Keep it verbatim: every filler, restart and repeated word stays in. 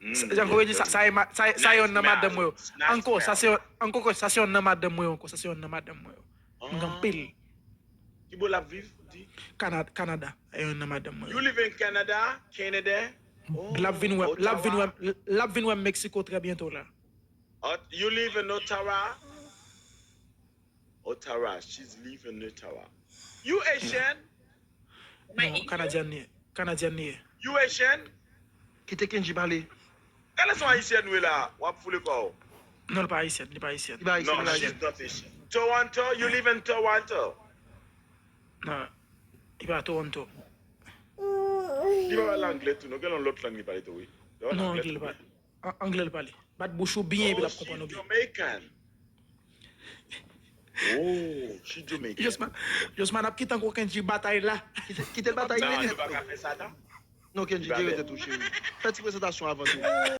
Jan Kore di sa, sa e ma- sa e- sa e yonn nan madanm mwen yo. Ankò, sa se yonn- ankò, sa se yonn nan madanm mwen yo, ankò, sa se yonn nan madanm mwen yo. M gen anpil. Ki bò l ap viv? Di. Kanada, sa e yonn nan madanm mwen You yo. Live in Canada? Canada? Oh, L ap vin wè, l ap vin Ottawa? Wè, l ap vin wè m Mexico trè byento la. Ot- You live in Ottawa? Ottawa. She's live in Ottawa. You Asian? Non, Kanadyen li ye. Kanadyen li ye. You Asian? Kite Kendji pale. Gade son Haitian wi la. W ap foule kò w. Non, li pa Ayisyen, li pa Ayisyen. Li pa Ayisyen, No, li pa she's Ayisyen. Not Asian. Toronto? You live in Toronto? Non, li pa Toronto. Li pa pale anglè tou, non? Gen yon lòt lang li pale tou, wi. Li pa pale Non, anglè anglè li tou. pale. An- Anglè li pale. Bat bouch ou byen epi l Oh, ap konprann ou she's byen. Jamaican. Oh, she's Jamaican. Josman, Josman ap kite ankò Kendji batay la. Kite kite l batay Non, li. nou pa ka fè sa, non? Non, Kendji, Li pa jere bèl. Tèt ou, cheri. Fè ti prezantasyon avan tou.